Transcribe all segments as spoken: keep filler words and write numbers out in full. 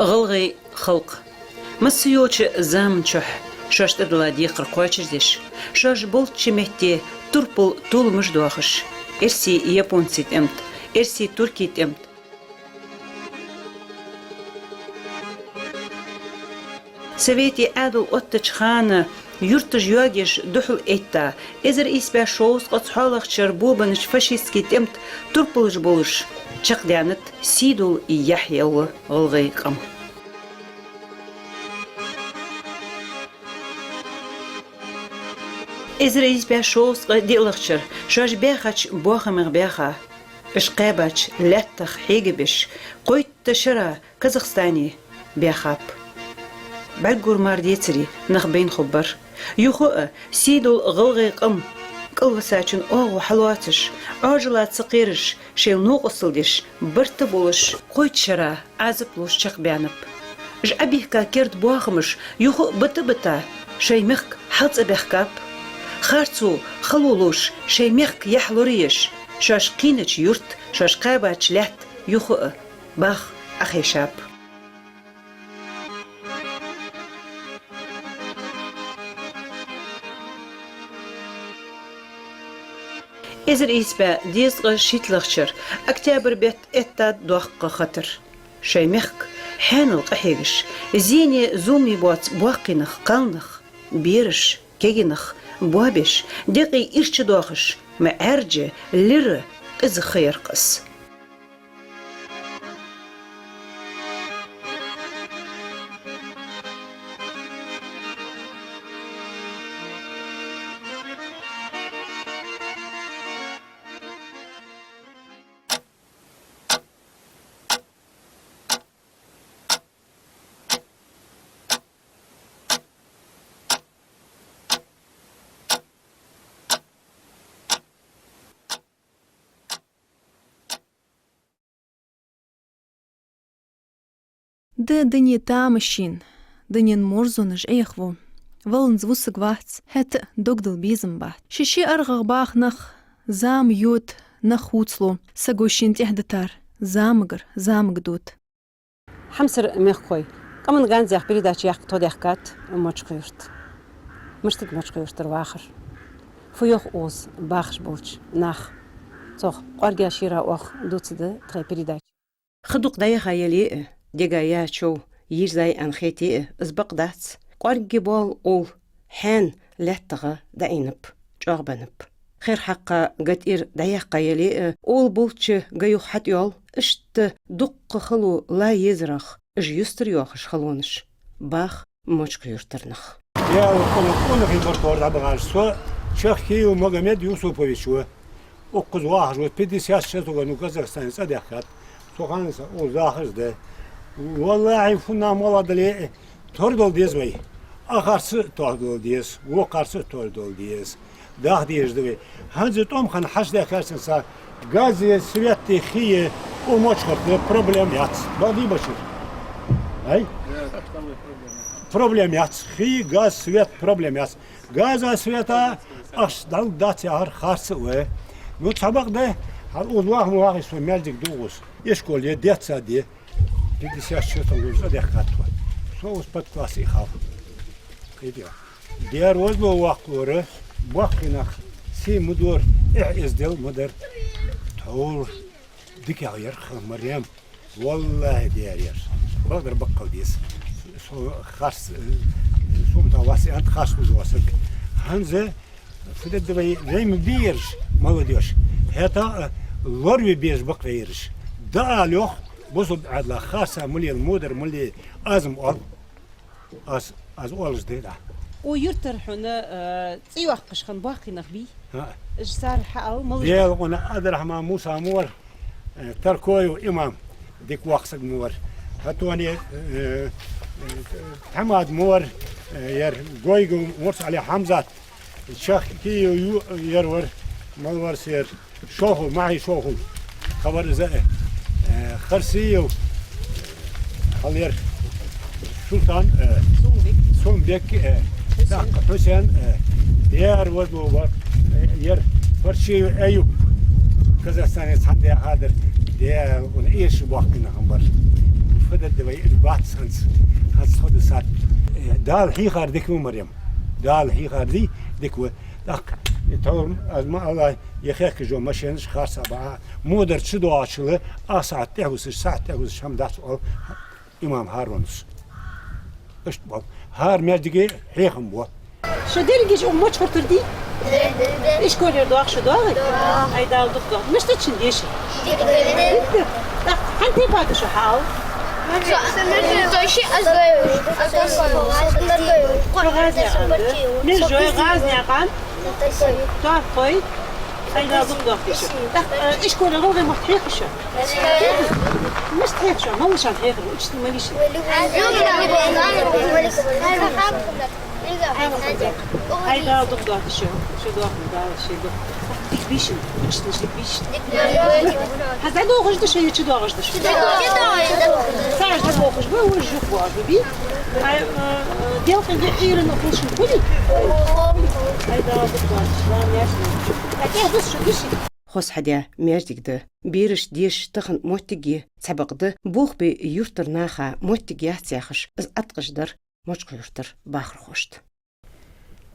ГӀалгӀай халкъ. Масса йолча заман чухь шоаш тӀадилла декхар кхоачашдеш, шоаш болча метте турпал толамаш доахаш, эрсий-японций тӀем тӀа, эрсий-туркий тӀем тӀа. Советий Ӏаьдал оттача хана юрташ йоагаш духьал этта, эзар ийс бӀаь шовзткъа цхьоалагӀча шера бобаннача фашистски тӀем тӀа турпалаш болаш чакхдаьннад сийдола яхь йола гӀалгӀай къам. Эзар ийс бӀаь шовзткъа диълагӀча шера шоаш баьхача боахамех баьха, уж кхаьбача лаьттах хьегабеш, кхойтта шера Казахстане баьхаб. БӀаргагур мара децаре нах байна хургбар. Юха а сийдола гӀалгӀай къам кӀалвисачун оагӀув хьалоацаш, Ӏоажала ца кхераш, шоайла новкъостал деш, барт а болаш, кхойтта шера Ӏазап луш чакхбаьннаб. Уж Ӏобехка керда боахамаш юха а бита-бита шоай мехка хьалцӀабаьхкаб. Харцо, хало луш, шоай мехка яхь лораеш, шоаш кхийнача юрта, шоаш кхаьбача лаьтта юха а баха Ӏохайшаб. Эзар ийс бӀаь дезткъа шийтталагӀча шера октябрь бетта эттад доккха хатар. Шоай мехка хьаьнал къахьегаш, зене зуламе боаца боккхий нах, кхалнах, бераш, кегий нах боабеш, декъий ирча доахаш, ма Ӏаьржа, лира, къиза ха яр-кх из. Д-, дуне тамашийна, дунен морзонаш Ӏехаву. Валланза вусарг вац, хӀаьта а дог дала безам бац. Ший-ший аргӀагӀа баха нах зама йода, нах хувцалу, саго шийна тӀехьа дитар замагара замага дода. Хьамсара мехкахой, къаман ганзех передача яккха тхо даьхкад Мочкъий-Юрта. Мишта да Мочкъий-Юртара вахар? Фу йоах укхаза бахаш болча наха? Цох кӀоарга шера оаха дувцаргда тхай передача. Ха дукха дӀаяха яле а, дега яь чов йийрзай аьнна хете а, из бакъ дац. КӀоарга бола оал хьаьна лаьттагӀа дӀаийннаб, чӀоагӀбеннаб. Хер хьакха гатӀир дӀаяьккха яле а, оал болча га юха хьатӀайоал, иштта дуккха хало ла езарах, уж юстара йоахаш халонаш баха Мочкъий-Юртара нах. Я къона, къонахий барт тӀара дӀабахаш со, Чахкиев Магомед Юсупович ва. Укхаза вахаш ва, пятьдесят шестом году Казахстане цӀадаьхкад. Цу хана са укхаза вахаш да. ВаллахӀи, фуннагӀа мел дале а, тардала деза вай. Укх харца а тардала деза, вокх харца а тардала деза. Даха дезаш да вай. ХӀанз тӀом хинна хьаштдехкарцан са газе, свете, хие, у Мочкъий-Юрта проблем яц. Бакъ дий, Башир? Ай? Проблем яц. Хи, газ, свет проблем яц. Газа, света ахча дӀалургдац яхар харц а ва. Ну, цхьабакъда, хьал укхаза ваха ма вахий, со маьждиг да укхаза. Ишкол я, детсад я. Пятьдесят шестом году цӀадаьхкад тхо. Со укхаза пад классе хов. Кхетий? Дера возло ваккхара, боккхий нах сий ма дора, эхь-эздел ма дора. Тхьовра дикагӀа яр-кх, Марем. ВаллахӀи, дера яр. Бакъдар баккхал деза. Со харц, э, сумта вас, ант харц луш ва саг. ХӀанз фу де деза вай, вай ма бий ераш, молодёжь. ХӀаьта а лораве безаш ба-кх вай ераш. ДӀаала йоах, бусалба Ӏаьдала харца ма лела, мудар ма лела, аз ма оал. Аз, аз оалаш да, да. Укх юртара хьона, э, цӀи йоаккхаш хинна боккхий нах бий? ХӀаа. Уж цар хьаала, малаш ба? Даьла къона Ӏабдрахьман Муса ма вар, э, Таркоев имам, дика воккха саг ма вар. ХӀаьта а, э, э, Хьамад ма вар, э, ер Гойгов Мурсали Хьамзат, Чахкиев ю-, ер вар, мала вар са ер, Шохул, МахӀий Шохул, хабар из а, э, Харсиев, хьал ер, Султан, э, Сулмбек. Сулмбек, э, Хьусен. Даккха Хьусен, э, дера возло вар, э, ер Парчиев Аюп, Казахстане цхьан дехадар, дера, он эшаш боккхий нах ма бар. Хьо дадда вай, из бац хӀанз, хӀанз тхо да сад. Э, Дала хьийхар дика ва, Марем. Дала хьийхар ди дика ва. ТӀаккха, э, тхо, аз ма аллара, е хехкаш йола машенаш харцахьа ба. Мудар чу доагӀачул, а сахьат тӀехьа вусаш, сахьат тӀехьа вусаш хӀама дац, оал имам ХӀарунас. Иштта ба. ХӀара маьждиге хьехам бу. Шо дерригаш укх Мочкъий-Юртара дий? Ишколера доагӀа шо, доагӀий? Ай, Дала дукха дохьа. Мишта да шун дешар? Дика. ТӀаккха хьан тайпа да шо, хьаала? Шо гӀазнаькъан да? Мержой, гӀазнаькъан? Торхой? Ай, Дала дукха дохьа шо. ТӀаккха, э, ишколе гӀалгӀай мотт хьехий шо? Мишта хьех шо? Малашан хьехар, учитель малашан? Ай, Дала дукха дохьа шо, шо дохьа, Дала шо дохьа. Дика бийшин, учитель дика бийшин. ХӀанз дӀадохаш да шо е чудоагӀаш да шо? Цхьаьш дӀадохаш ба, вож юха боагӀаш ба, бий? Ай, э, э, делкъе ве Ӏуйран хулаш хулий? Ай, Дала дукха дохьа шо, Дала яхаш. Ай, тӀехьа дус шо, дус. Хоза хьадаь маьждиг да. Бераш дешаш тахан моттиге цхьабакъда, болх бе юртара наха моттиг яц яхаш, из Ӏаткъаш дар Мочкъий-Юртара бахархошта.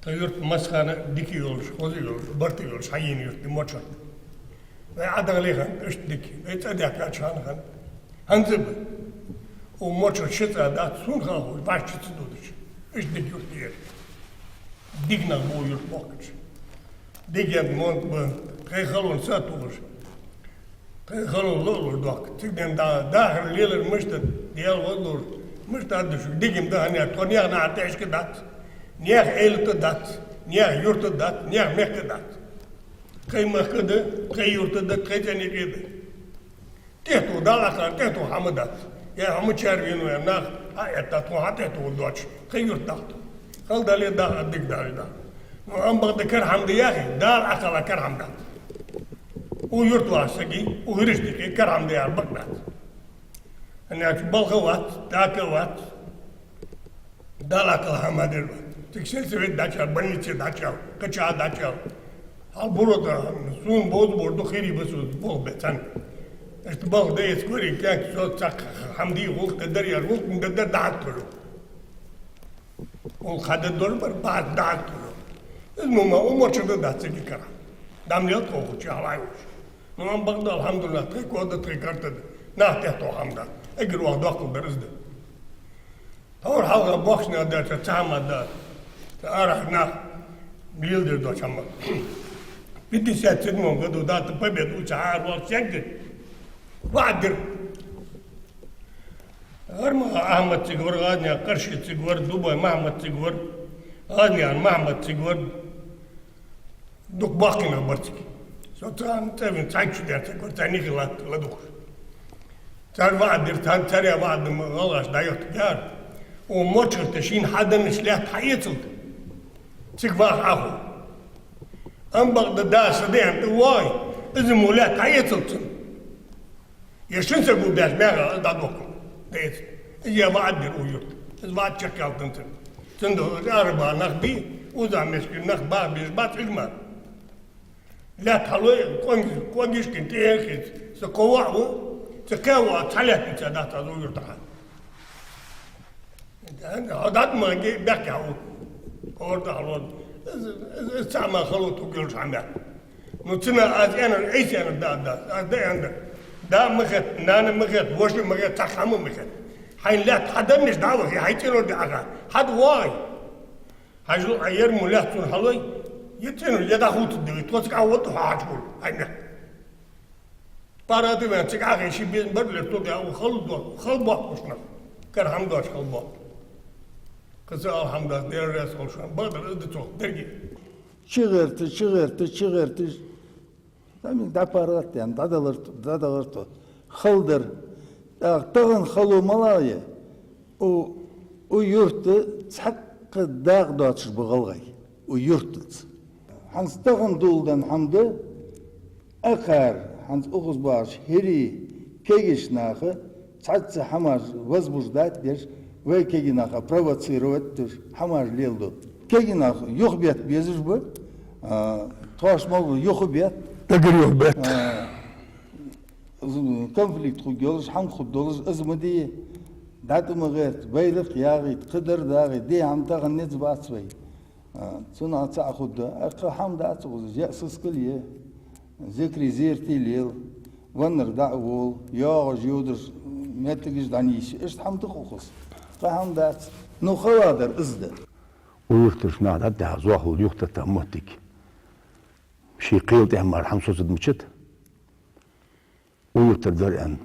Тха юрт массахана дика йолаш, хоза йолаш, барт йолаш хьаена юрт я Мочкъий-Юрт. Вай Ӏадагӏле хиннад иштта дика, вай цӀадаьхкача хана хиннад. ХӀанз а ба. Укх Мочкъий-Юрта ши цӀа дац, сона ховш, вӀаши ца додаш. Иштта дика юрт я ер. Дика нах ба укх юрта бохкача. Дика мотт ба, тхоай халонна са а тохаш. Тхоай халонна ло а луш дохк. Цига денз да-, дахар-лелар мишта да, Даьла гӀо а луш, мишта да шуга. Дика-м да хӀана аьлча, тхо наьха наха тешка дац, наьха эйлат а дац, наьха юрт а дац, наьха мехка а дац. Тхоай мехка да, тхоай юрт да, тхоай цӀен юкъе да. ТӀехьа тоха, Дала кхалхар, тӀехьа тоха хӀама дац. Е хӀама чарвено, е нах а этта, тхо хьатӀехьа тоха доацаш, тхоай юрт дахт. Хала дале даха, дика дале даха. Ну, амма бакъда кара хӀама да яхе, Дала кхалхар, кара хӀама дац. Укх юрта вахача сага, укх хӀирашта юкъе кара хӀама да яхар бакъ дац. ХӀана аьлча балха а вац, дака а вац. Дала кхалхар хӀама дер ва. Цига сельсовет дӀачуяьлар, больнице дӀачуяьлар, кхычахьа дӀачуяьлар. Хьал буро тӀа, сона бовзабар ду, хийра ба со болх бе цхьана. Иштта балха дӀаэца корий кӀаьнк, со цхьаккха хӀама де гӀулакх дар, яр гӀулакх дар, дар дӀахьатта хулар. ГӀулакх хьаде дезар бар, бац дӀахьатта хулар. Из мо ма умарча да дац цига кара. ДӀа ма лел тхо хуча хьалайвуш. Ну, амма бакъда, алхьамдулиллахӀ, тхоай коа да, тхоай карта да. Нах тӀехьа тоха хӀама дац. Эггара ваха доккхал дар из да. Тховра хьалха бохкача наха даьча цхьа хӀама да. Цу арахьа нах леладер доацаш хӀама. Пятьдесят седьмом году Дата Победы укхаза арволча сага ваӀад дир. ГӀармаха Ахьмад цига вар, ГӀазнаькъан Къарши цига вар, Дубой Махьмад цига вар, ГӀазнаькъан Махьмад цига вар. Дукха боккхий нах бар цига. Со царна цӀавена цхьайтта шу даьнна цига вар, царна юхе латта ладувгӀаш. Цар ваӀад дир, цар, цар яь ваӀад ма гӀалгӀаша дӀайохийтар. Укх Мочкъий-Юрта шийна хьаденнача лаьтта хьаэцалда. Цига ваха Ӏохайна. Амма бакъда, да, са даьна тӀа воагӀе, из мо лаьтта хьаэцалда цунна. Е шин саг ву беш мега, из дӀадохкал дӀаэца. Из е ваӀад дир укх юрта. Из ваӀад чакхъяьлар цунна. Цудухьа из араба нах бий, уза мешкин нах баха безаш бац уж мара. Лаьтта хьалой, къонгаш-, къонгашкин тӀехьенхица, са кхо воӀ ва, цу кхаь воӀа цхьа лаьтта ийца дац аз укх юртахьа. Хьо дӀатӀа ма гӀе, бехке хьа ва. Хьо орда хьалон. Из, из, из цхьа ма хало туг йолаш хӀама яц. Ну, цунах аз аьннар, айса аьннар да, да, аз да аьннар. Да ма хет, нана ма хет, воша ма хет, цхьаккха хӀама ма хет. Хьайна лаьтта хьаденнача дӀа а вахе, хьай цӀенор де Ӏаха. Хьада воагӀе. Хьажал, Ӏа ер мо лаьтта цунна хьалой, е цӀенор, е дӀаховца дагӀе, тхоца кӀа ватта хьо хьачкъур, хьай мехка. ПаргӀата ваьнна цига Ӏохайна ши безам бар лер, цо даь ва хала до-, хала боккхагӀча наха. Кара хӀама доацаш хала боккха. Кхы ца алхьамдулиллахӀ, Даьла раьза хилва шоана, бакъдар из да цох деррига. Чу гӀерта, чу гӀерта, чу гӀерта. Замин дӀапаргӀатдаьнна, дӀадалар тхо, дӀадалар тхо. Хала дар. ТӀаккха тахан хало малагӀа я? У, у юрта цхьаккха дакъа доацаш ба гӀалгӀай. У юртаца. ХӀанз тахан доладенна хӀама да, акхар, хӀанз укхаза бахача хӀирий, кегийча наха цхьацца хӀамаш возбуждать деш, вай кегий наха провоцировать деш хӀамаш леладу. Кегий нах юхабетта безаш ба, а, тхоаш ма ба юхабетта. Дагара юхабетта. А, з-, конфликт хургйолаш, хӀама хургдолаш, из ма дий. ДӀатӀа ма гӀерта, байракх ягӀийта, кхыдар дагӀийта, де хӀама тахан низ бац вай. А, цунах цаӀ хургда, а кхы хӀама дац укхаза, яа сискал я, зикри зерти лела, ваннар дӀа а вола, йоагӀаш йодаш моттигаш дӀанийсъеш, иштта хӀама да укхаза. Кхы хӀама дац, ну, хала дар из да. Укх юртарча наха дӀатӀадехьа зоахалол юхатетта моттиг. Ший кхел тӀехьа мара хӀама соцаргда мичад? Укх юртара дар аьнна,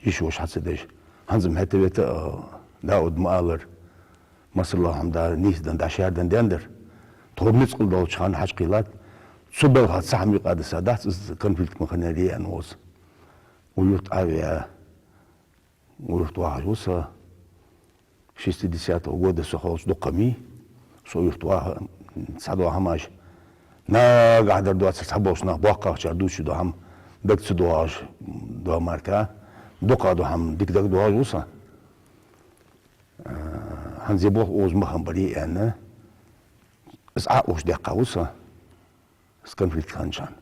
йиша-воша хьа ца деш. ХӀанз-м хӀета-вета, а, Дауд ма аллара, массарла хӀама да нийсденна, дӀа шаьрденна дар. Тхо ницкъал долча хана хьачукхийллад. Цу балха цхьа хӀама юкъе дисса дац, из конфликт ма хиннаяр аьнна ва со. Укх юрта Ӏовеа, укх юрта вахаш ва со. Шестидесятого года со хилча дукха ма йий, со укх юрта ваха, цхьадола хӀамаш нагахь дар доацар, цхьаболча наха боккхагӀчар дувцаш дола хӀама дага ца доагӀаш, дола мара-кх, дукха дола хӀама дика дага доагӀаш ва са. Э, хӀанз ер болх укхаза ма хиннабарий аьнна, из Ӏоухаш даьккха ва со. Из конфликт хиннача хана.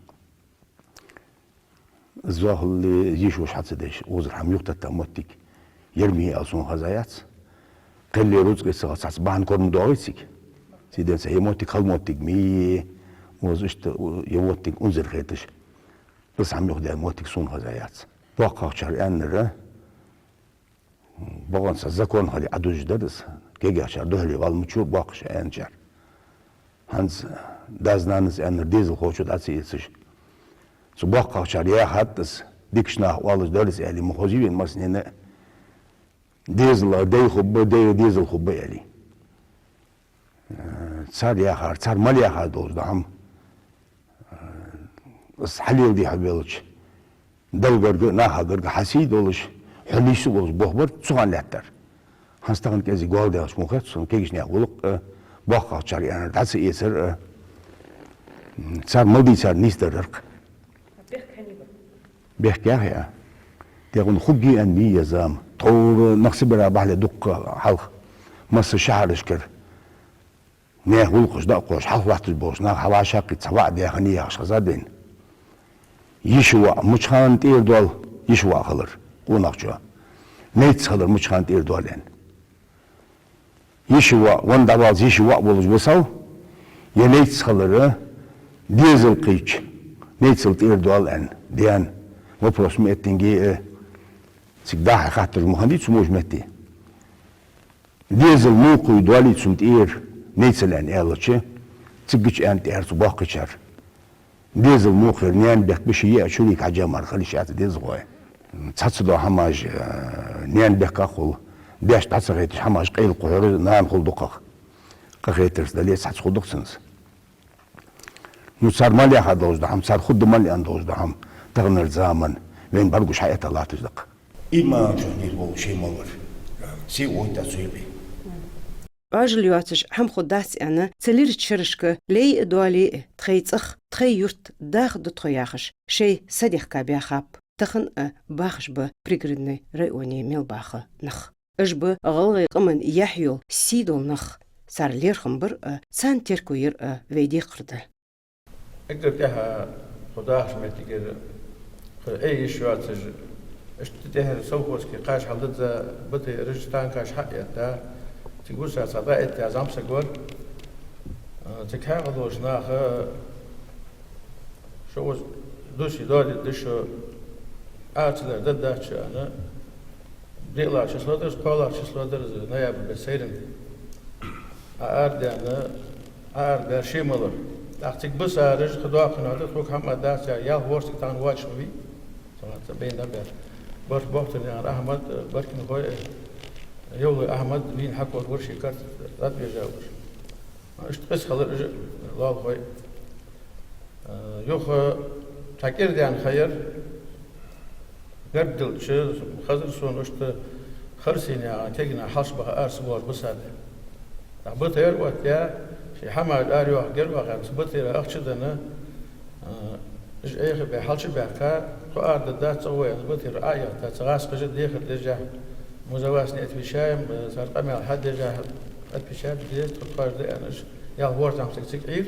Зоахалол, йиша-воша хьа ца деш, укхазара хӀама юхатетта моттиг ер ма йий аьнна сона хеза яц. Кхел рузкъа ца хилча, цхьацца бахьан кора ма доагӀий цига. Цудухьа ер моттиг хала моттиг ма йий, укхаза иштта ер моттиг унзара хеташ, из хӀама юхадаьнна моттиг сона хеза яц. БоккхагӀчар аьннар, бокъонца закон хиле Ӏодужаш дар из, кегийчар духьале вала ма чура боккхагӀчар аьнначар. ХӀанз дас-нанас аьннар дезалхочо дӀа ца эцаш. Цу боккхагӀчар яхад из, дикача наха оалаш дар из аьле, ма хозий вайна массанена а. Дезала дай хургба, дай дезал хургба аьле. Э, цар яхар, цар мел яхар долаш да хӀама. Э, из хьалеладе хьо велча, Далла гарга, наха гарга хьасий долаш, хьо нийса волаш болх бар цу хана лаьттар. ХӀанз тахан кӀезига гол даьлча мо хет сона, кегийча наьха гӀулакх а, боккхагӀчар аьннар дӀа ца эцар а, м, цар мел дийцар нийса дар дар-кх. Бехк яхий Ӏа? Дегун хургья аьнна ма йий ер зама. Тховра нах ца бара бахьале дукха хьалха масса шахьарашкара наьха гӀулакхаш дӀакхоачаш, хьалха латташ болча наха хьавӀашагӀкхийтта цхьа ваӀда яь хиннай яхаш хезад вайна. Йиша-воӀ мича хана тӀера доал, йиша-воӀ хилар къонахчо. Найц хилар мича хана тӀера доал аьнна. Йиша-воӀ, венна дӀаваллалца йиша-воӀ волаш висав, е найц хилар дезал кхийтача, найцал тӀера доал аьнна, даьна вопрос ма эттинге, э, цига дӀа-хьа хатташ ма хиннадий цу мужа метте. Дезал мукхий доалий цунна тӀера, найцал аьнна аьлча, цигача аьннад тӀера цу боккхагӀчар. Дезал мукхера наьна бехк ба, ше яа чурийга хьежжа мара хила йиш яц дезалхой. Цхьацца дола хӀамаш, э, наьна бехках хул, беш дӀа ца хайташ хӀамаш къайла кхухьар нана хул дукхагӀа. Къахетарца дале, цхьацца хургда-кх цунца. Ну, цар мел яхар долаш да хӀама, цар хургда мел аьнна долаш да хӀама, таханара заман вайна бӀаргагуш хьаэттача латташ да-кх. Иман чу дийр волча ший мел вар. Сий войта цу юкъе. Ӏоажал йоацаш хӀама хургдац аьнна, цу лирача шерашка лай а доале а, тхоай цӀагӀа, тхоай юрт даха да тхо яхаш, шоай са дехка баьхаб, тахан а бахаш ба Пригородни районе мел баха нах. Уж ба гӀалгӀай къаман яхь йола сий дола нах, цар лерхӀам бар а, царна терко яр а вай декхар да. Эггара тӀехьа тхо дахача моттигера, кхы Ӏе йиш йоацаш, иштта тӀехьара совхозашка кхаж хьалдизза, батараш, танкаш хьаэтта, цига вуса цхьа дӀаэтта зӀамсаг вар. А, цига хьаькъал долча наха, шо укхаза дусий доадергда шо, Ӏа ца дар дергдац шоана, диълагӀча число дар из, кхоалагӀча число дар из, ноябрь бетта сайранга. Ӏа арадаьнна, Ӏа арабаьр ше мел вар. ТӀаккха цига бисараш, кхы доккхий нах дар, тхога хӀама дац, ялх-ворхӀ цига тахан воацаш ма вий. Цхьа, цхьа бейна бер. Барт Бохтарнаькъан Ахьмад, Баркинхой, Евлой Ахьмад, вийна хьакор вар ший карта тӀабежа вар. Иштта къиза хилар уж лоалахой. Э, юха цхьа кӀира даьнна ха яр, гаргадиллача, хазар сона, иштта Харсенаькъан кегий нах хьалчубаха ара ца боалаш бисар да. ТӀаккха батар оттаяь, ший хӀамаш арайоахаргьяр оаха, цу батара ахча а денна, э, уж Ӏехабаь, хьалчубаьхка, тхо арадаргдац цӀагӀа вай, аьнна, батар Ӏо а яхийта, цу гӀазкхаша дехар деш, «Мы за вас не отвечаем», э, цар къамаьл хьадеш, отвечать де, тхо тхоаш да аьнна, уж ялх-ворхӀ зӀамсаг цига Ӏийра.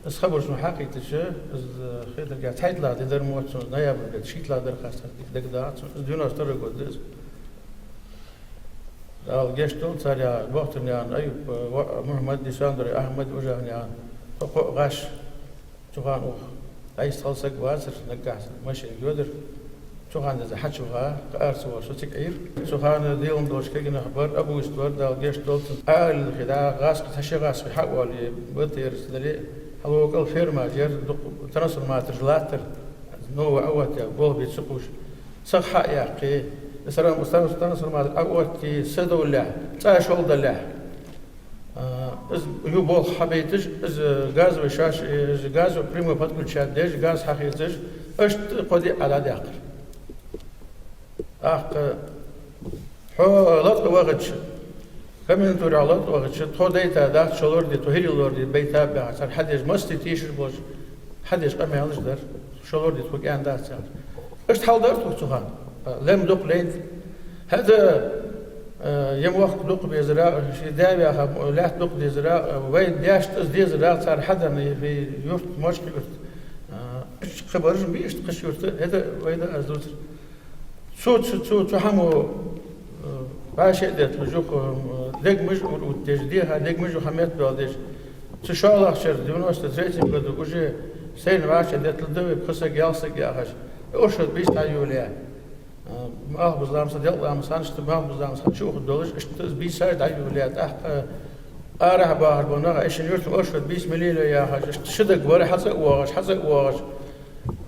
Из хабар сона хьакхийтача, из хетаргахьа цхьайттлагӀа ди дар мо цунна, ноябрь бетта шийттлагӀа дар хастар, дагадоагӀа цунна, из девяносто второй год да из. Дала гешт долда царех, Бохтарнаькъан Аюпа, э, ва-, Мухьмада, Сандора Ахьмада, Ужахнаькъан, тхо кхо гӀаш. Цу хана укх дӀайистхила саг вацар, наггахьа машинага йодара. Цу хана деза хьачуваха, кхы ара ца воалаш, со цига Ӏийра. Цу хана делам долаш кагий нах бар, Абуйск вар, Дала гешт долда цунна. Ӏаьлий хи дӀа, гӀазкхий, цхьа ши гӀазкхий хьа а воале, бата ераш дале, хьалвокал фермаш яр, дукха трансформатораш латтар, новый Ӏооттаяь, болх бе ца кхувш. Саг хьа а яьккхе, сарам, сарам, трансформатор Ӏооттае, са довлалехь, цӀа шолдалалехь. А, из ю болх хьабайташ, из газовый шаш, из газовый прямой подключать деш, газ хьахецаш, иштта кхо ди Ӏа дӀадаьккхар. ТӀаккха хьо латкъа вахача, комендатуре латкъа вахача, тхо дайта дац, шоллагӀа ди, тхо хӀирлагӀа ди байтаб яхаш, цар хьадеш массе тешаш болаш, хьадеш къамаьлаш дар, шоллагӀа ди тхо кӀаьнк дац яхаш. Иштта хьал дар тхо цу хана. Лем дукха лайнад. ХӀаьта, э, е мохк дукха безара, ший даь ваьха лаьтта дукха дезара, э, вай даьшта из дезара, цар хьаденна, вай юрт, Мочкъий-Юрт. Э, иштта кхы бараш бий, иштта кхыча юрта, хӀаьта вай да аз дувцар. Цу, цу, цу, цу хӀамо, э, вӀаший а детталуш, юха, э, дегаш а ур-, уттадеш, дехьа дегаш а хьаметтаваьлдеш, цу шоллагӀча шера, девяносто третьем году, уже сайна вӀаший детталу да вай, пхи саг, ялх саг яхаш, оршот бийса дӀайолаяь. Э, малхбуза ламаз, делкъа ламаз, хӀанз иштта малхбуза ламаз хьачу ухаш долаш, иштта из бийсаш дӀайолаяь, тӀаккха арахьа бахаш бола нах, ишин юртара оршот бийса мел лелае яхаш, иштта ши даг вар, хьацӀа а воагӀаш, хьацӀа а воагӀаш.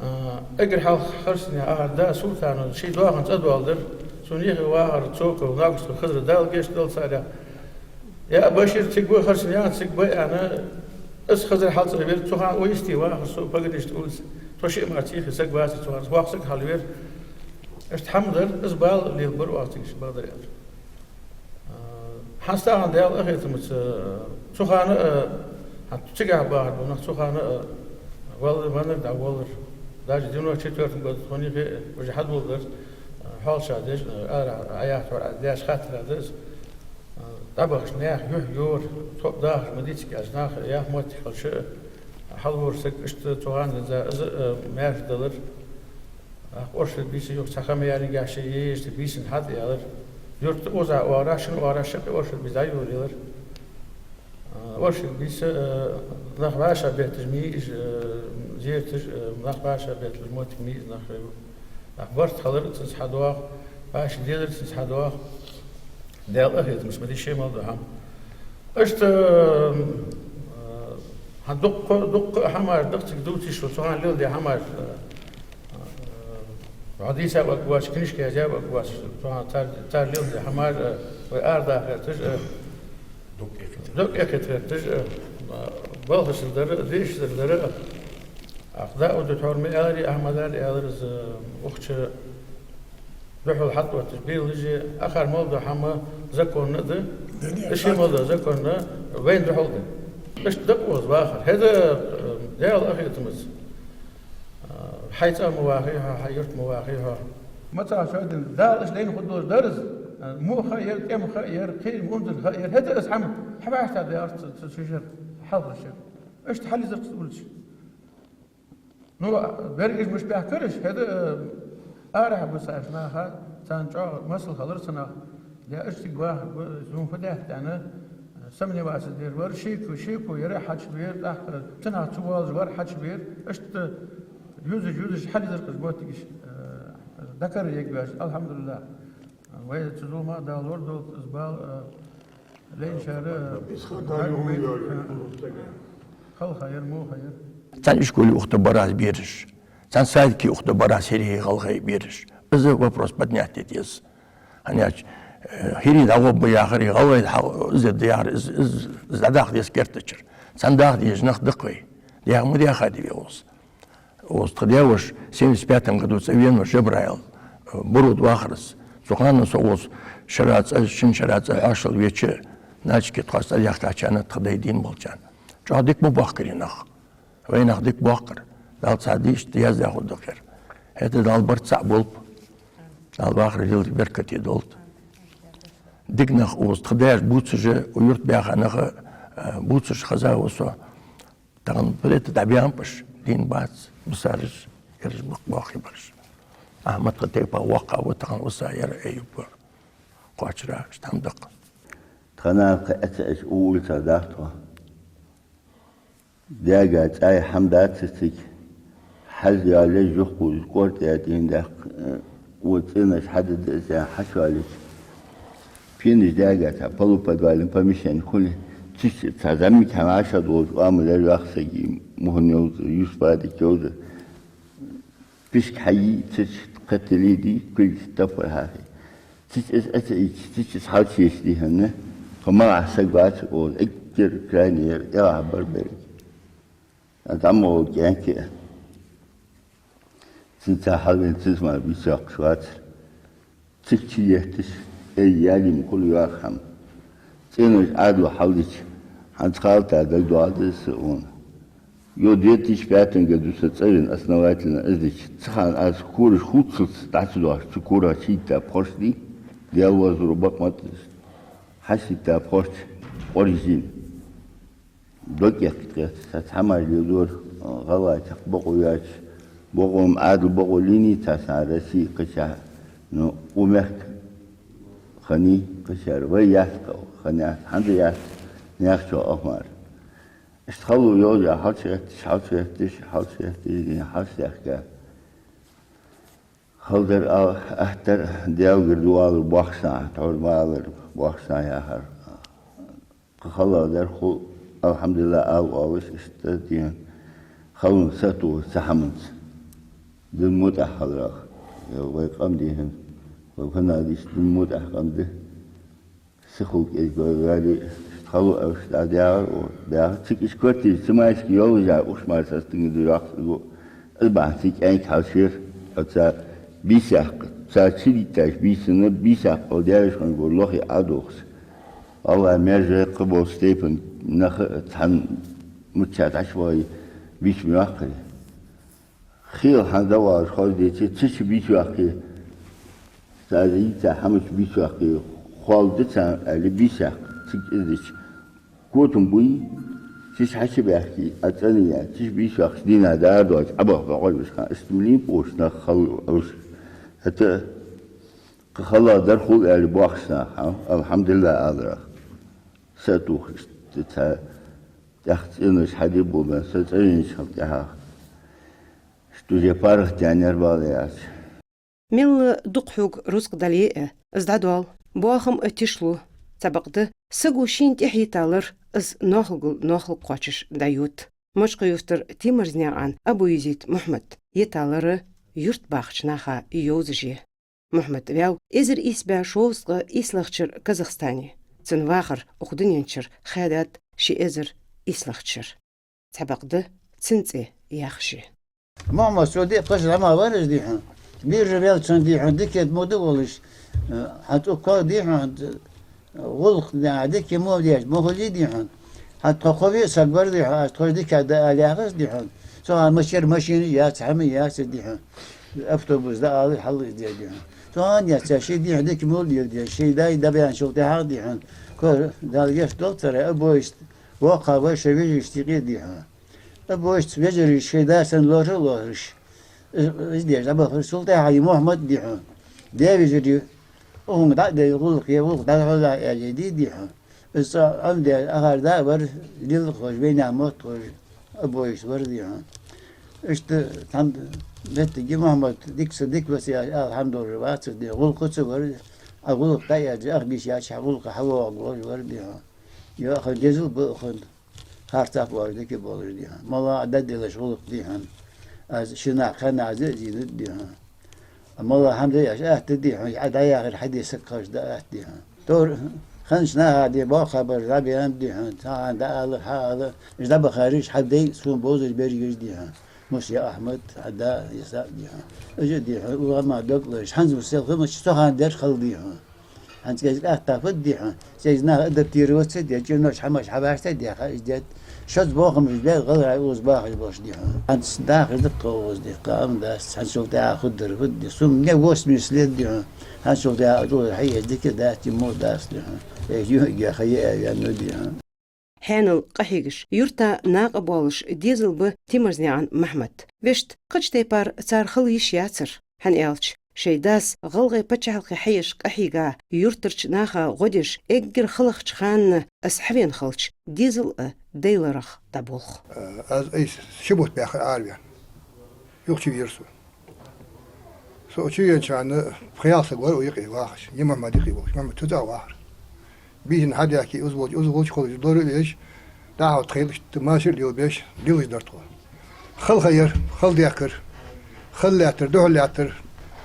А, эггара хьалха харцахьа ахар да Султана, ший доахан цӀадоаладар, цун ехий вахар Цоков, Нагушков Хизар, Дала гешт долда царех. Я Башир цига ва, харцахьа яхар цига ба аьнна, из Хизар хьалцӀа вера, цу хана укх йисте вахар со, Пограничный улица. Тхо шиъ мара цӀихе саг вацар цу хана, воккха саг хьалвера. Иштта хӀама дар, из бала лелабар оаха цига, иштта бакъдар аьлча. А, хӀанз тахан Даьла къахетамца, цу хана, а, хӀанз цигахьа бахар бола нах цу хана, а, валлар, веннар дӀаволлар. Даже девяносто четвёртом году тхона юхе уже хьадоладар, а, хьоалчагӀ деш, а, ара Ӏаяхьа тхьовра даьша хаттар да из. А, дӀабахача наьха юхь йора, тхо дахаш ма дицка аьлча, наха яха моттиг хилча, хьалвора саг иштта цу хана динза из, а, маьрша далар. ТӀаккха оршот бийса юха цхьа хӀама яьннагахьа ше езаш, цу бийсан хьатӀаяьлар. Юрта оза оагӀорахьа, шин оагӀорахьа шаккхе оршот бийса дӀайолаелар. А, оршот бийса, а, нах вӀашагӀбетташ ма йий уж, а, зерташ, а, нах вӀашагӀбетталуш моттиг ма йий из, нах, а, барт хилар цунца хьадоагӀа, вӀаший делар цунца хьадоагӀа. Даьла къахетамца ма дий ше мел дола хӀама. Иштта, а, хӀанз дуккха, дуккха а хӀамаш да-кх цига дувца йиш йолаш, цу хана леладаь хӀамаш, а, а, хьадийца а ваг вац, книжка язъяь а ваг вац, цу хана цар, цар леладаь хӀамаш, а, вай арадаха гӀерташ, а, дог тӀехетар гӀерташ, а, балхашдар дар, дешар дар, а, ах, Дауд тхьовра ма аьларий, Ахьмада а аьлар из, а, укх чу духьал хьатӀаотташ белаш, акхар мел дола хӀама законно а да, да, не, эши мел дола законно вайна духьал да. Иштта да-кх укхаза вахар. ХӀаьта, э, Даьла къахетамца, э, хьай цӀа ма вахий хьо, хьай юрт ма вахий хьо. Ма ца шоай дина, Дала иштта лайна хургдолаш дар из, э, во ха яр, тӀема ха яр, кхерам унзара ха яр. ХӀаьта из хӀама хьавӀаштӀехьа даьгӀар ца, ца ши шера, хьалхарча шера. Иштта хьалйизар-кх из улица. Ну, берригаш мишта баьхкараш, хӀаьта, э, арахьа бусаш наха, царна чӀоагӀа масал хилар цу наха. Де, иштта цига ваха, бу-, зун фу даьтта аьнна, сомневаться дер вар, шеко, шеко яр, хьачувер, тӀаккха цу наха цу воаллаш вар, хьачувер, иштта юзаш, юзаш хьалйизар-кх из моттигаш, э, дакар егвеш, алхьамдулиллахӀ. Вай цу зулама Дала лорадолда, из бала, а, лайначар, а, халха яр, муха яр. Цхьан ишколе ухаш бараш бераш, цхьан садике ухаш бараш хӀирий, гӀалгӀай бераш. Из вопрос поднять де деза. ХӀана аьлча, э, хӀирий дӀагӀоргба яхар, гӀалгӀай хьал-, из да яхар, из, из, из дӀадаккха деза керта чура. Цхьан даха дезаш нах да-кх вай. Дехьа ма дехадий вай укхаза. Укхаза тха даь-воша семьдесят пятом году цӀавена Жабраил, э, Буро тӀа вахар из. Цу хана со укхаза шера цӀа, шин шера цӀа хьоашалгӀа веча, начке тхоаш цӀадаьхкачарна, тха дай дийна болчарна. ЧӀоагӀа дика ма боахкарий нах. Вай нах дика боахкар. Дала цхьа дийшта яздаь хургда-кх ер. ХӀаьта Дала барт цхьа болба. Дала вахар леладе беркате долда. Дика нах укхаза тха даьша бувцаш, укх юрта баьха нах, э, бувцаш хеза ва со. Тахан прета дӀабаьннаб уж, дийна бац, бусараш, ераш бакъ боахкараш. Ахьмад тха тайпан воккхагӀа ва, тахан виса яр Аюп. Кхоачара, иштта хӀама да-кх. Тха нах кхы эца эш у улицах даха тхо. Даьга цӀай хӀама дац цига. Хьажа йоалае жухкуз кӀорта яь тӀендаьккха, э, у цӀенош хьадада из яь хьачуялийча. Пенаш даьга цхьа полуподвальный помещени хуле, цу чу цхьа зӀамига хӀама Ӏашагӏ долаш, оамал яр йоах сага, мухӀан йовза, юсбадик йовза. Пишк хьайий, цу чу кхеталийдий, кулг тапхар хьахий. Цу чу из эца ийча, цу чу из хьалчуеча дий хьона, тхо малагӀа саг вацар оал, эггара крайне яр, эгӀа бар берг. А дӀа ма гӀо кӀаьнк а. Цунца хьалвена цунца мара бийса йоаккхаш вацар. Цига чу етташ, эй, ялим хул йоах хӀама. ЦӀенош Ӏадало хьалдича, хӀанз халта дагадоагӀа деза са укхунна. Йо, две тысячи пятом году са цӀавена основательно из дича, цу хана аз кораш хувцалца дӀа ца доахаш, цу корах чу йитта пхорш дий, Даьла воазур бакъ ма да из. Хьашт йитта пхорш къоржийна. Дог эккха тӀехьа, цхьа хӀамаш леладора, гӀалгӀай чакх бокъо йоацаш, бокъо-м Ӏадал бокъо лийннай цхьа сахьат Россе кхычахьа, ну, у мехка хиннай кхычар, вай яц-кх, хинна яц, хӀанз а яц, наьха чу оаха мара. Иштта хало йолаш а хьалчугӀетташ, хьалчугӀетташ, хьалчугӀетташ, дий хьона, хьалчудаьхка. Хала дар а, атта дар а, Даьлагара ду алар бохкашна, тхьовра ма алар бохкашна яхар. Кхы хала дар хул, алхьамдулиллахӀ, ала оалаш, иштта, дий хьона, халонга са а тохаш цу хӀаманца. Дин мутӀахьа хиларах. Е вай къам, дий хьона, вай хӀана дийша дин мутӀахьа къам да. Сихал кӀезига ваьле, иштта хало оалаш дӀадаьгӀар, о, баьгӀар. Цига иштта квартира, цу майска йолаш а, уж мара са стенга ду йоах сага. Из бахьан цига кӀаьнк хьалшера, оцу бийса яккха. Цар чу йитташ бийсанна, бийса яккха хьал даьржа хинна гур лохе Ӏодохаш. ВаллахӀи, маьждиге кхы бола степень нах а цхьан мичча дӀачувоале, бийса ма йоаккхарий. Хила хӀама да оалаш хоза деций, цу чу бийса йоаккхе. Цар йийца хӀама чу бийса йоаккхе. Хол да царна аьле бийса яккха. Цига из дича. Котам буй, цу чу хьачубаьхке, а цӀена яь, цу чу бийса йоаккхаш дийнахьа дӀаара доацаш, Ӏобаха бокъо беш хана, иштта милин пӀош нах хала оалаш. ХӀаьта кхы хала дар хул аьле бохкаш нах, хьа, алхьамдулиллахӀ аларах. Са а тохаш, иштта цхьа тӀех цӀенош хьаде болабенна, са цӀавеначул тӀехьагӀа. Иштта уже паргӀатадаьннад бала яц. Мел дукха хьога рузкъа дале а, из дӀадоал, боахам а тишлу. Цхьабакъда, саго шийна тӀехьа йита лар, из ноахалгал ноахалга кхоачаш дӀайода. Мочкъий-Юртара Тимарзнаькъан Абу-Язита Мухьмада йита лар юрта бахача наха йовзаш я. Мухьмад ваьв эзар ийс бӀаь шовзткъа ийслагӀча шера Казахстане. Цун вахар укх дунен чура хаьдаьд ши эзар ийслагӀча шера. Цхьабакъда, цун цӀи яхаш я. Мухьмад, цо диъ-пхи шу зӀамагӀа вар из, дий хьона. Биржа вел цун, дий хьона, дикагӀа мо да волаш, э, хьа цӀуккха, дий хьона, гӀулакх дика мо деш, мо хулий, дий хьона. Хьа тхо кхо виъ саг вар, дий хьона, аз тхоаш дикагӀа да ала яхаш, дий хьона. Цу хана машер машина яц, хӀама яц, дий хьона. Автобус да ала хьал из де, дий хьона. Цу хана яц, ше, дий хьона, дика мул йил де, ший дай дӀабаьнначул тӀехьагӀа, дий хьона. Кхо, Дала гешт долда цар, обои воккхагӀа вар шоай вежарашта юкъе, дий хьона. Обои вежарий шоай да санна лоархӀа а лоархӀаш. Из, из деш дӀабахар, цул тӀехьагӀа из Мухьмад, дий хьона. Даь вежарий, укхунга дӀа а даь гӀулакх, е гӀулакх дӀахьош аьле, дий, дий хьона. Из цӀа Ӏомадаь ахар да а вар, лила хозаш, вайнаьха мотт хозаш, обои вар, дий хьона. Иштта цхьан моттиге Мухьмад дика са, дика ва са яхаш ала хӀама долаш вацар, дий хьона. ГӀулакха ца вар, а гӀулакх дӀаерза, ах бийса яьча хьа гӀулакха хьавоагӀаргволаш вар, дий хьона. Йо, укхун дезал ба укхун. Харцахьа а воагӀаш, дика а болаш, дий хьона. МоллагӀа а дӀаделаш гӀулакх, дий хьона. Аз ши наха, кхаь наха зе а зийнад, дий хьона. МоллагӀа хӀама де а еш атта, дий хьона, Ӏа дӀаяхар хьаде саг ховш да атта, дий хьона. Тор ханаш наха, дий, боккхагӀбараш дӀабаьннаб, дий хьона. Цхьа хӀама дӀаала, хьаала, уж дӀабахараш хьа дай, сона бовзаш берригаш, дий хьона. Мус я Ахьмад, хьа да, я са, дий хьона. Уж а, дий хьона, укх гӀамах дог лазаш, хӀанз мус селхан мача цу хана дер хала, дий хьона. ХӀанз кӀезига атта фуд, дий хьона? ЦӀагӀа наха адаптироваться а де, чӀинош хӀамаш хьавӀашта а де, хьа из де. Шозза бохамаш бе, гӀалгӀай укхаза бахаш болаш, дий хьона. ХӀанз дахар да тхо укхаза, дий, кхы хӀама дац, хӀанзчул тӀехьагӀа хургдар фуд, дий. Сона, мне восемьдесят лет, дий хьона. ХӀанзчул тӀехьагӀа чӀоагӀа хьаеш дика дац, дий, мо дац, дий хьона. Э, юхьига ха я а ваьнна, дий хьона. Хьанал къахьегаш, юрта накъабоалаш дезал ба Тимарзнаькъан Махьмада. Вешта, кхыча тайпара цар хила йиш яцар, хӀана аьлча, Шоай дас гӀалгӀай паччахьалкхе хьаеш къахьийга, юртарча наха гӀо деш, эггара халахча хана аз хьавена хилча, дезал а дайларах дӀаболх. Аз айса ши бутт баьхар араваьнна. Юха чувеар со. Со чувенача хана пхи-ялх саг вар укх юкъе вахаш. Е Мухьмад юкъе волаш. Мухьмад цу цӀагӀа вахар. Бийсан хьадаьхке, из волча, из волча хулаш, лора а веш, дӀахьо тхел, иштта машар а лелабеш, лелаш дар тхо. Хала ха яр, хала даьхкар, хала лаьттар, духьал лаьттар,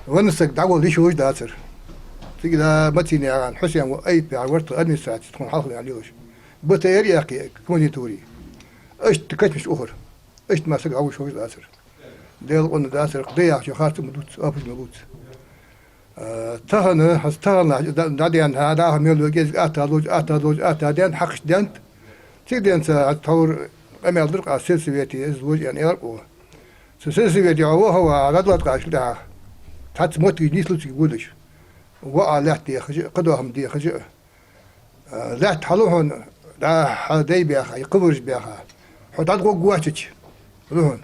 венна саг дӀаволла йиш йолаш дацар. Цига да Мацин яхача Хьусен ва, Айп яхар вар тха администраце тхона хьалха лелаш. БТР яьккхе, комендатуре. Иштта качмаш ухар. Иштта мара саг дӀаволла йиш йолаш дацар. Даьла къона дацар, кхы да яхачо харц ма дувц, апаш ма бувц. Э, тахан, хӀанз тахан дӀа-, дӀаденна, хьа даха мел йола кӀезига атта долча, атта долча, атта денна, хьакхашта денна. Цига денна ца, хӀанз тховра къамаьл дир-кх аз сельсовете, из вожа аьнна аьлар-кх. Цу сельсовете хьо ваха ва, дӀадоалаш тӀехьа. Цхьацца моттигаш нийслу цига водаш. Ва а лаьтта дехаш а, кхыдола хӀама дехаш а. Э, лаьтта хьалу хьона, дӀа хьа дай баьха, е кхывараш баьха. Хьо дӀадгӀоргвоацаш ваьчача, лу хьона.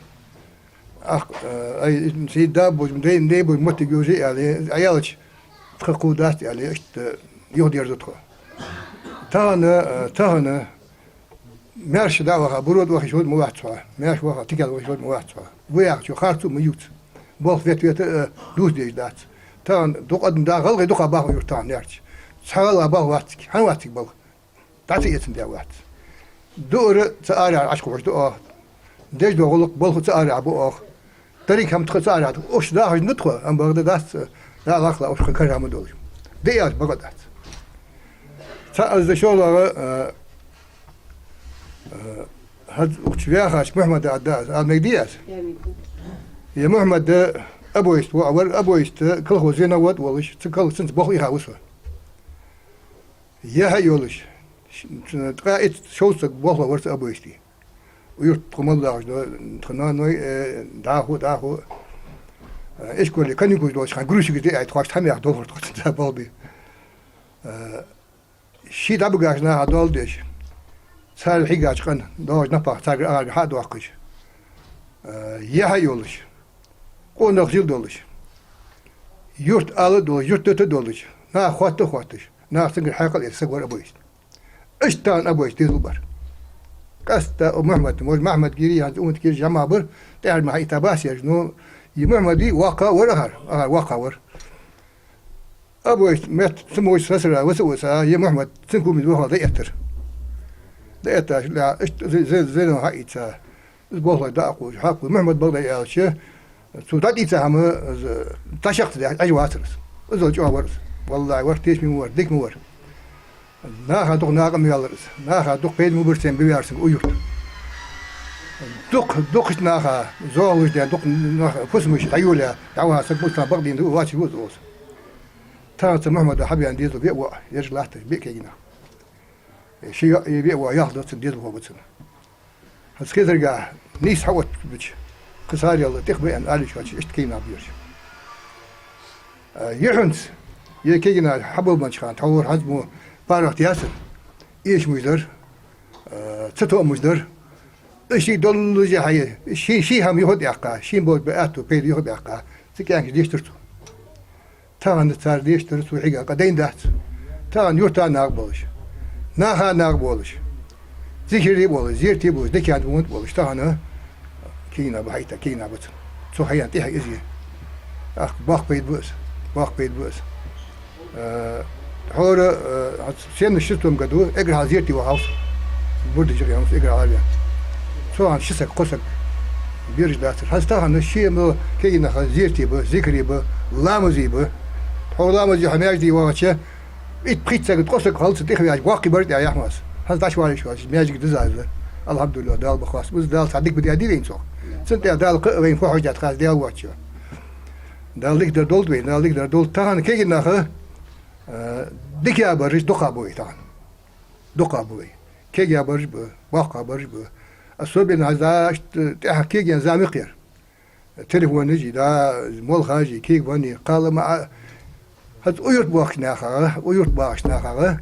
Ах, э, ай, сий да божа, дай, дай божа моттиг йожа аьле, аялач, тха кху дац аьле, иштта юхадерзу тхо. Тахан, э, тахан, маьрша дӀа а ваха, буро тӀа ваха йиш йолаш ма вац хьо, маьрша ваха, тикал ваха йиш йолаш ма вац хьо. Ва яхачо харцо а ма ювц. Болх вет-вета, э, дувца дезаш дац. Тахан дукха адам да, гӀалгӀай дукха баху юрта тахан нерч. Цхьа гӀалгӀа балха вац цига, хӀана вац цига балха? ДӀа ца эцан даь вац. Дуара ца арахьа Ӏочукхувш ду оаха. Деш дола гӀулакх балха ца арахьа бу оаха. Деррига хӀама тха ца арахьа ду. Уж дахаш ду тхо, амма бакъда дац, да лахла уж ха кара хӀама долаш. Де аз бакъда дац. Цхьа аз да шоллагӀа, а, а, хӀанз укх чу ваьхача Мухьмада а да аз, ала мегадий аз? Е Мухьмад обоист ва, вар обоист, колхоз звеновод волаш, цу кол-, цунца болх ийха ва со. Яхьа йолаш, ш-, ш-, ткъаь итт-шовзткъа саг болхло вар цу обоисте. Укх юрта тхо мел дахаш да, тха ноаной, э, дӀахо, дӀахо, э, ишколе каникулаш долча хана грузчикаш диа, тхоашта хӀама яха долхар тхо цунца балби. Э, ший дӀабигача наха доал деш, цар хьийгача къина, доагӀача напагӀа царгара агӀаргара хьа а доаккхаш, э, яхьа йолаш, къонах жил долаш, юрта ала а долаш, юрта дита а долаш, наха хотта а хотташ, наха цунгара хьаькъал эца саг вар обоист. Иштта тахан обоист дезал бар. Къаьстта Мухьмад, може, Махьмад Гири, хӀанз Умат Гири жамаӀ бар, тӀехьара ма хьаийттабац ераш, но е Мухьмад воккха вар ахар, ахар воккха вар. Обоист метта ца моча сасара ваца а ваца, е Мухьмад цун кумиз вахал дӀаэттар. ДӀаэттача лаьа, иштта зе-, зе-, зено хьаийца. Из болхлой дӀа а кхувш, хьакху Мухьмад бакъда аьлча, цо дӀадийца хӀама, из, ташакх ца даьхьа, Ӏеш вацар из. Иззал чӀоагӀа вар из. ВаллахӀи, вар тешаме ма вар, дика ма вар. Наха дукха накъа ма ваьлар из. Наха дукха пайда ма бир цунна биваьр цунга укх юрта. Дукха, дукхача наха, зоалуш ден, дукха наха, фусамаш дӀайолаяь, дӀаваха саг бу цунна бакъдийна да, вачи вуз оз. Тахан цу Мухьмада хьабаьнна дезал ве а воӀ, ераш латташ, бе а кегий нах. Ши йоӀ, е ве а воӀ, ялх да цун, дезалхо ба цун. ХӀанз кхетаргахьа нийса хьаоттабича, кхы царел тӀехбаьнна ала йиш йоацаш, иштта кегий нах ба ераш. Э, юххьанца, е кегий нах хьаболабеннача хана, тхьовра хӀанз мо паргӀата яцар, эшамаш дар, э, цатоамаш дар. Уж ший доллалуш хьае, ший, ший хӀама юха а даьккха, шийна болча бе аьттув пайда юха а баьккха, цу кӀаьнкаша дийшадир цо. Тахан цар дешдар цо хьийга къа дайна дац. Тахан юрта нах болаш, наха нах болаш, зикаре болаш, зерате болаш, дикан бунт болаш, тахан кегий нах ба хьаийта, кегий нах ба цун. Цо хьаена тӀехьа из. Ах, боккха пайда ба из, боккха пайда ба из. Э, хьора, э, в семьдесят шестом году эггара хьалха зерате вахав со. Бурдачу гӀемас эггара хьалха. Цу хана ши саг, кхо саг бераш дацар. ХӀанз тахан ший мо кегий нах зерате ба, зикаре ба, ламазе ба. Тхьовра ламазе хьо маьждиге вахача, итт-пхийтта саг, ткъо саг хилац тӀехваьча, боккхий бар тӀехьа яхмас. ХӀанз дӀачувалийш вац, маьждиг диза из. АлхьамдулиллахӀ, Дала бахвас. Из Дала цхьа дика ба даьдий вайна цох. Цун тӀа Дала кхы а вайна фу хьожадаьд хаз Дала воацачо. Дала дика дар долда вайна, Дала дика дар долда. Тахан кегий нах, э, дикагӀа бараш дукха ба вай тахан. Дукха ба вай. КегагӀа бараш ба, боккхагӀа бараш ба. Особенно хӀанз иштта тӀехьа кегий зама я-кх ер. Телефонаш а, да, молхаш а, кегабаьнна, кхалла ма а. ХӀанз укх юрта бохкача нахагӀа, укх юрта бахача нахагӀа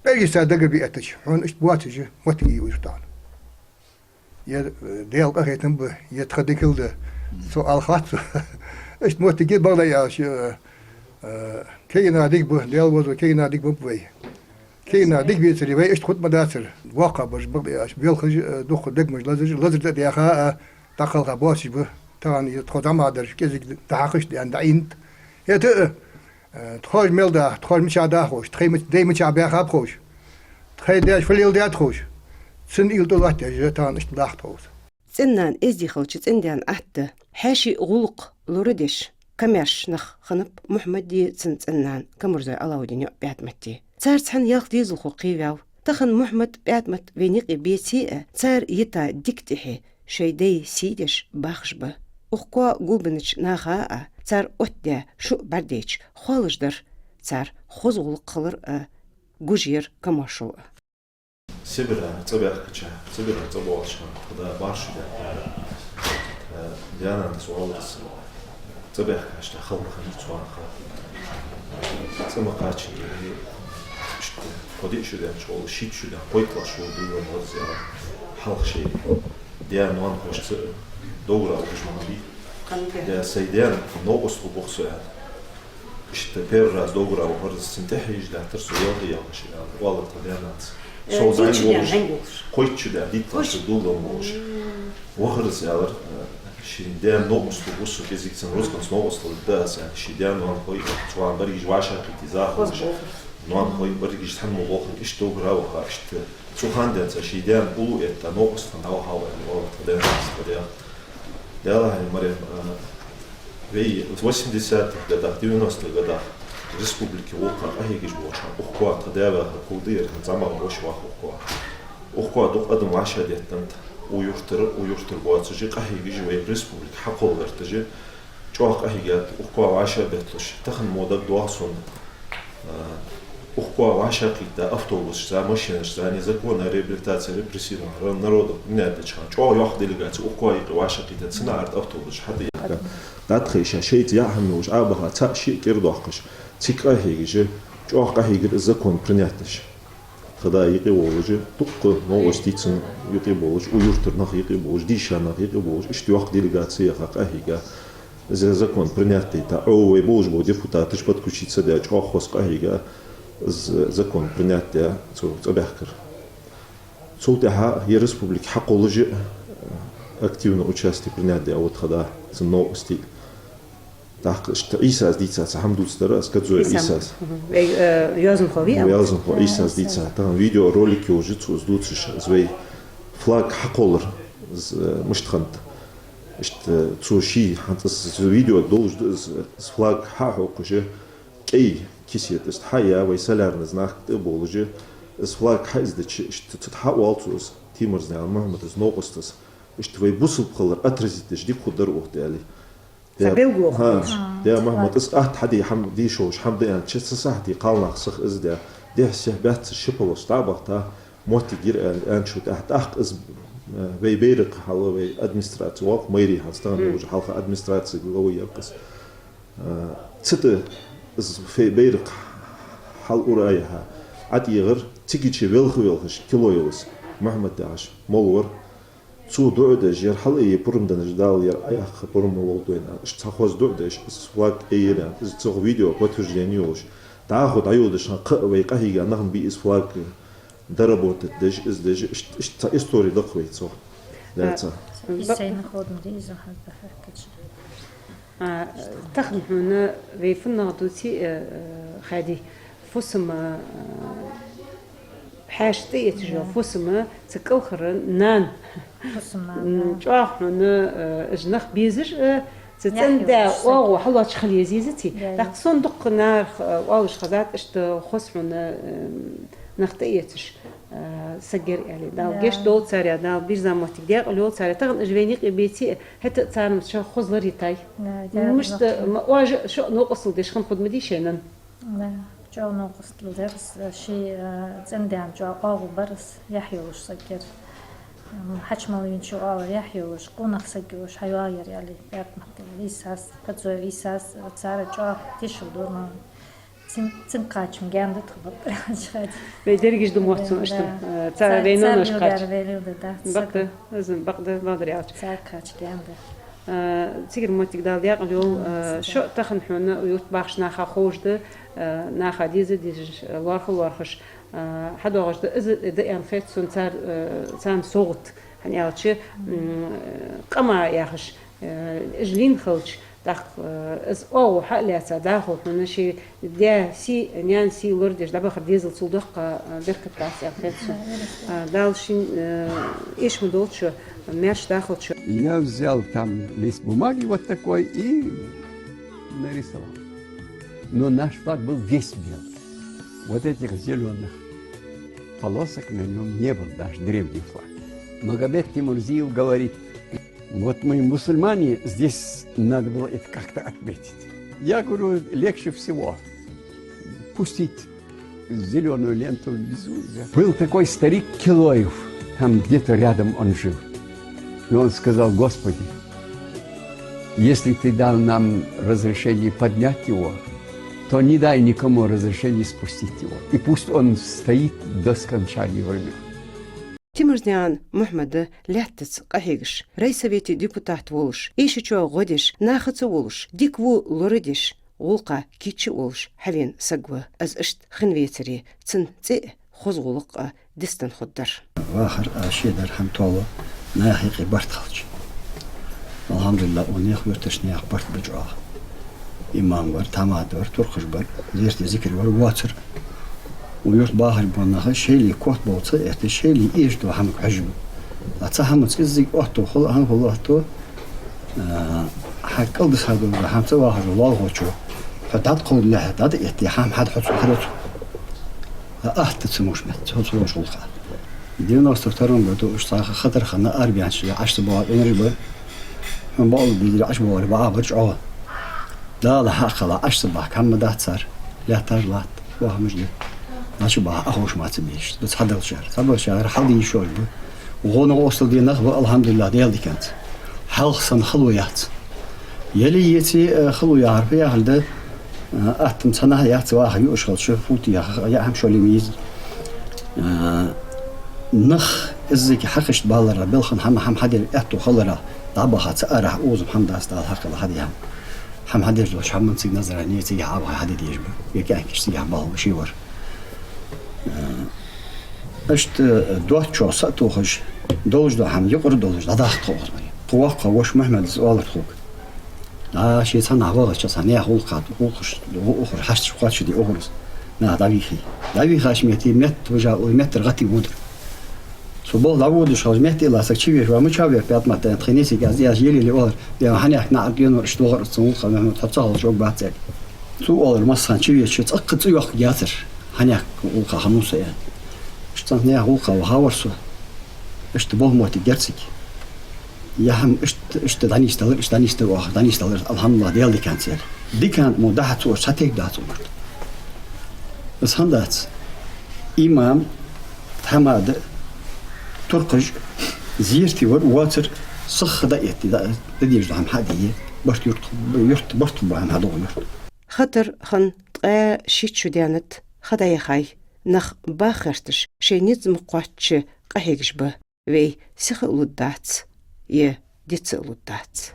пӀелгаш цар дагара биъ эттача, хьона иштта боацаш моттиг я укх юрта тахан. Е, э, Даьла къахетам ба, е тха дикал да. Цо ала хац. Иштта моттиг я, бакъда аьлча, э, э, кагий нах дика ба, Даьла возо, кагий нах дика ба вай. Кагий нах дика бецаре вай иштта хургда ма дацар. ВоккхагӀбараш, бакъда аьлча, велхаш, э, дукха дегаш лазаш, лазар тӀа а даьха, а, дӀакхалха боацаш ба. Тахан из тхо зӀамагӀдараш кӀезига дӀахьакхаш, дӀаьнна дӀаийна. ХӀаьта а, э, тхоаш мел да, тхоаш мичахьа да ховш, тхоай ма-, дай мичахьа баьхаб ховш, тхоай даьша фу леладаьд ховш, цун уйла тӀа латташ тахан иштта лахт ховш. ЦӀен-нана эздий хилча цӀен-даьна атта, хьаьший гӀулакх лорадеш, комаьрша нах хиннаб Мухьмади цун цӀен-нана Камарзой Ӏалаудина йоӀ ПӀаьтӀамати. Цар цхьана ялх дезалхо кхеваьв. Тахан Мухьмад, ПӀаьтӀамат вайна юкъе беце а, цар йита дика тӀехье шоай дай сий деш бахаш ба. Укх коа гулбеннача наха а цар оттадаь шу бӀаргадайча, хоалуш дар цар хоза гӀулакх хилар а, гуш яр камаьршал а. Сибре цӀабаьхкача, Сибре цӀабоагӀача хана, тха да башха шу даьд, э, даь-нанас оалар из. ЦӀабаьхкача тӀехьа хала хиннар цу хана. ЦӀа ма кхаччалца, иштта, кхо-диъ шу даьннача гӀолла, шийтта шу даьнна, кхойтта шу даьнна, дуйла ма варза, аьлар, хьалха шоай даь-ноанахошца довгара ухаш ма хиннабий. Даь, сай даьна новкъостал ба-кх со, аьнна. Иштта первый раз довгара вахар из, цунна тӀехьа езаш латтар со, ялх-ялхаш, аьлар, оалар тха даь-нанаца. Э, со зӀамига волаш, кхойтта шу даьнна, дийтта шу даьнна, дуллан волаш. Вахар из, аьлар, э, ший даьна новкъостал ба со, кӀезига цун рузкъанца новкъостал дергда аз, аьнна, ший даь-ноанахой, цу хана берригаш вӀашагӀкхийтта из а ховш, ноанахой, берригаш цхьана ма болхарга, иштта довгара ваха, иштта цу хана денз ший даьна уллув этта, новкъост хинна дӀавахав, аьнна, оалар тха даь-нанаца, тха даьх. Даьла хьай, Марем, а, вай восьмидесятых годах, девяностых годах республике гӀулакха къахьегаш болча хана, укх коа тха даь ваьхар кулдийр хӀанз зӀамагӀа воша вах укх коа. Укх коа дукха адам вӀашагӀдеттант, укх юртара, укх юртара боацаш а къахьегаш а вай республике хьакхолла гӀерташ а чӀоагӀа къахьийгад, укх коа вӀашагӀбетталуш. Тахан мо дагадоагӀа сона, а, укх коа вӀашагӀкхийтта автобусашца, машинашца, незаконная реабилитация репрессированных народов принять деча хана, чӀоагӀа йоккха делегаци укх коа юкъе вӀашагӀкхийттад, цу наӀарга автобусаш хьатӀаяьккха. ДӀатӀахайша, шоайца яа хӀама йолаш Ӏобаха, цаӀ-шиъ кӀира доахкаш, цига къахьегаш а, чӀоагӀа къахьийгар из закон принять деш. Тха да юкъе волаш а, дукха новкъостий цун юкъе болаш, укх юртара нах юкъе болаш, дийша нах юкъе болаш, иштта йоккха делегаци яха къахьийга. Из закон принять дайта, Ӏо вай болаш бола депутаташ подключиться даь, чӀоагӀа хоза къахьийга из закон принять даь цу цӀабаьхкар. Цул тӀехьа а е республике хьакхоллаш а активно участие принять даь ва тха да, цун новкъостий. ТӀаккха иштта Ӏийсас дийца цхьа хӀама дувцадар аз, Кадзой Ӏийсас. Мгм. Вай, э, йоазонхо вий, а? Йоазонхо Ӏийсас дийца. Тахан видеоролик йолаш я цо из дувцаш, из вай флаг хьакхоллар, из, э, мишта хиннад. Иштта цо ший хӀанз из видео долаш да, из, из флаг хьа а хьокхаш а, кӀай кисет иштта хьа а яь, вай солярни знак тӀа а болаш а, из флаг хьа из дича, иштта цу тӀа хьа а оал цо из, Тимурзанаькъан Мухьмада из новкъостас. Иштта вай бусалба хилар отразить деш дика хургдар оаха, аьле. Цхьа белгало хургда. Даь-Мухьмад, из атта хьаде хӀама, дийша волаш хӀама да аьнна, ча ца сахьте, кхалнах сиха из даь, дехьа-сехьа баьццара ши полос дӀа а бахийта, моттиг йир аьнна, аьнначул тӀехьа, тӀаккха из, э, вай байракх хьал, вай администраци воккха, мэрия хьал, стагана долаш хьалха администраци главы яр-кх из. Э, цу тӀа из фе-, байракх хьал ура а яьха, ӀотӀаегӀар, цигача велха-велхаш, кило йола из Мухьмад яхаш молла вар. Цо дуӀа деш, ер хьалъайе пурам деннараш, Дала ер Ӏояккха пурам ма лолда вайна, аьнна, иштта цхьа хоза дуӀа деш, из флаг айир аьнна, из цох видео подтверждение йолаш. ДӀахо дӀайодача хана кхы а вай къахьийга нах ма бий из флаг доработать деш, из деш, иштта, иштта цхьа истори да-кх вай цох. Даьца. Из сайна ходам ди, из хӀанз дахьаркача. А, тахан хьона вай фуннагӀа дувце, э, э, Хади, фусам, э, хьаьша тӀаэцаш йола фусам, цу кӀалхара нана. Фусам-нана. М, чӀоагӀа хьона, э, уж нах безаш, э, цу цӀен-даь оагӀув хьалоацаш хила еза из-кх. ТӀаккха сона дукха наха, э, оалаш хезад, иштта хоза хьона, э, нах тӀаэцаш, э, саг яр аьле. Дала гешт долда царех, Дала бирза моттиг даькъала йойла царех. Тахан уж вайна юкъе беце а, хӀаьта а царна шоай хоза лар йитай. Мишта, ма, оаш а шо а новкъостал деш хинна хургда ма дий шоай нанна. Да, чӀоагӀа новкъостал дар из, ший, э, цӀен-даьна чӀоагӀа оагӀув бар из, яхь йолаш саг яр. М, хьача мел вийначо оалар, яхь йолаш, къонах саг йолаш хьайоагӀа яр аьле, ПӀаьтӀамат Ӏийсас, Кадзой Ӏийсас, цар чӀоагӀа тешал ду ма. Цун, цунга кхачам гаьна да тха, бакъдар аьлча, Хади. Вай дерригаш да мотт цун, иштта. Да. Э, цар, цар вай ноаношка кхача. Вай леладар, да. Бакъда, из бакъда, бакъдар аьлча. Царга кхача гаьна да. А, цигара моттиг Дала даькъала йойла, а, шо а тахан хьона юрта бахача наха ховш да, а, наха деза дезаш, лоархӀа лоархӀаш, а, хьадоагӀаш да, из да аьнна хет сона цар, а, царна совгӀат. ХӀана аьлча, м, къаман яхаш, а, уж лийнна хилча, тӀаккха, а, из оагӀув хьа а лаьца, дӀахо хьона ший даь сий, наьна сий лорадеш дӀабахар дезал цул доккха, а, беркат дац аьнна хет сона. А, Дала шийна, а, эшам долча, маьрша дахалча. Я взял там лист бумаги вот такой и нарисовал. Но наш флаг был весь белый. Вот этих зелёных полосок на нём не был, наш древний флаг. Магомед Тимурзиев говорит: «Вот мы мусульмане, здесь надо было это как-то отметить». Я говорю: «Легче всего пустить зелёную ленту внизу». Был такой старик Килоев, там где-то рядом он жил. И он сказал: «Господи, если ты дал нам разрешение поднять его, то не дай никому разрешения спустить его. И пусть он стоит до скончания времён». Тимурзиев Мухьмад лаьттаца къахьегаш, райсовета депутат волаш, эшачоа гӀо деш, нахаца волаш, дика-во лорадеш, гӀулакха кийча а волаш хьавена саг ва. Из иштта хинна вецаре, цун цӀи а, хоза гӀулакх а дицдан хургдар. Вахар а, шедар хӀама тоало, наьха юкъе барт хилча. Алхьамдулиллахь, укх наьха юртарча наьха барт ба чӀоагӀа. Имам вар, тхьамада вар, туркхаш бар, зерате зикаре вар, воацар. Укх юрта бахаргбола нах шоайла котбовла ца этта, шоайла эшаш дола хӀамага хьожаргба. Ткъа цу хӀамаца кӀеззига оттаву хул, хӀама хул оттаву, а, хьа кӀалдиса хьадоагӀа хӀама ца вахаш вола лоалахочо, хьо дӀатӀакхувлалехь, дӀатӀаэтте, хӀама хьада хьоца хьадоцу. А атта ца муш мет, цо ца лош гӀулакха. Девяносто втором году уж цхьа хатар хинна арабаьннача Ӏаш ца боагӀа къинараш ба. Хьона бакъдолаш дийзар Ӏаш боагӀар бакъахьа бар чӀоагӀа. Дала хьакхелла Ӏаш ца бахка хӀама дац цар. Лаьтташ латт, вахамаш да. Ӏаш бахка Ӏоховша ма ца безаш. Дукха хьадалчар. Цхьабараш хьал дийшаш ба. ГӀо-накъостал де нах ба, алхьамдулиллахь, Даьла диканца. Хьалха санна хало яц. Яле а, еце а, э, хало яхар фу яхар да, э, атта цхьа наха яц ваха юаш хилча, фу тӀа яха, яа хӀама шоле ма йий из. Э, нах кӀеззига хьакхашта баларах, балха хӀама, хӀама хьаде аьттув хиларах, дӀабаха ца арахь, укхаза хӀама дац, Дала хьакхелла хьаде хӀама. ХӀама хьадеш долча хӀаман цига назар а, не цига хьабаха хьаде дезаш ба. Вай кӀаьнкаш цига хьабаха ва ший вар. Э, иштта доацачох са а тохаш, долаш дола хӀама юкъара долаш дӀадахийта хов укхаза мари. Тха воккхагӀа воша Мухьмада из оалар тхога. ДӀа ше цхьаннахьа вахача, цхьа наьха гӀулакха, гӀулакхаш, ухар хьашташ кхоачашде ухар из. Наха дӀавийхай. ДӀавийхача метте, метта вижа, ой, меттара гӀатте водар. Со болх дӀаводаш хилча, метте лаьца саг чувеча, ва мича ве, ПаьтӀамат, аьнна, тхай несига аз, аз еле-еле оалар, я хьанехк наӀарга енавар, иштта вахар аз цун гӀулакха, Мухьмад, хьо ца хилча, ог бац аьнна. Цо оалар массахана чувеча, цӀаккха цӀи йоаккхаргьяцар, хьанехк гӀулакха хиннав со аьнна. Иштта цхьан наьха гӀулакха вахавар со. Иштта болх моттиг герциг. Я хӀама иштта, иштта дӀанийсдалар, иштта дӀанийсдалар оаха, дӀанийсдалар, алхьамдулиллахь, Даьла диканца яр. Дикан мо дахьа цо цхьа тайпа дац умарт. Из хӀама дац. Имам, тхьамада, туркхаш, зерате вар, воацар, сиха дӀаэтте, дӀа, дӀадеш дола хӀама хьа а дийя, барт юрта, юрта барт хургба хӀама хьадоагӀа юрта. Хатар хинна ткъаь шийтта шу даьннад, ха дӀаяхай, нах баха гӀерташ, шоай низ ма кхоаччача къахьегаш ба. Вай сиха а лургдац, е дица а лургдац.